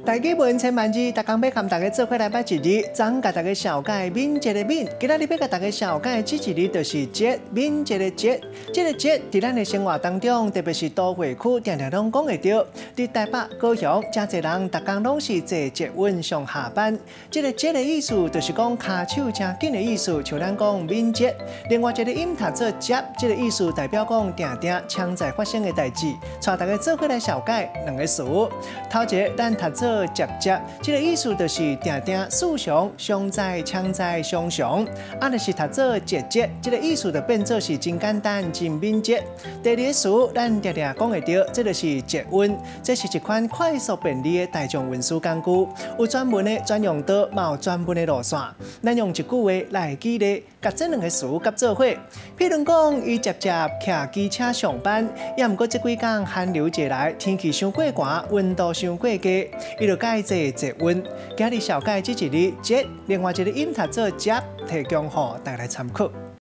台語文千萬字，逐工欲佮大家做伙來捌一字，昨共大家紹介敏捷的敏，今仔日欲共大家紹介這一字就是捷，敏捷的捷。這个捷佇咱的生活當中，特別是都會區，定定攏講會著。佇台北、高雄，誠濟人逐工攏是坐捷運上下班。這个捷的意思就是講跤手誠緊的意思，像咱講敏捷。另外一个音讀做捷，這个意思代表講定定常在發生的代誌。帶大家做伙來紹介兩个詞。頭一个咱讀做捷捷，這个意思就是定定、時常、常在、常在、常常。啊，若是讀做捷捷，這个意思就變做是真簡單、真敏捷。第二个詞，咱定定講會著，這就是捷運，這是一款快速便利的大眾運輸工具，有專門的專用道，嘛有專門的路線。咱用一句話來舉例，共這兩个詞夾做伙。譬如講，伊捷捷騎機車上班，也毋過這幾工寒流一來，天氣傷過寒，溫度傷過低，伊就改坐捷運。今日紹介這一字捷，另外一个音讀做捷，提供予大家來參考。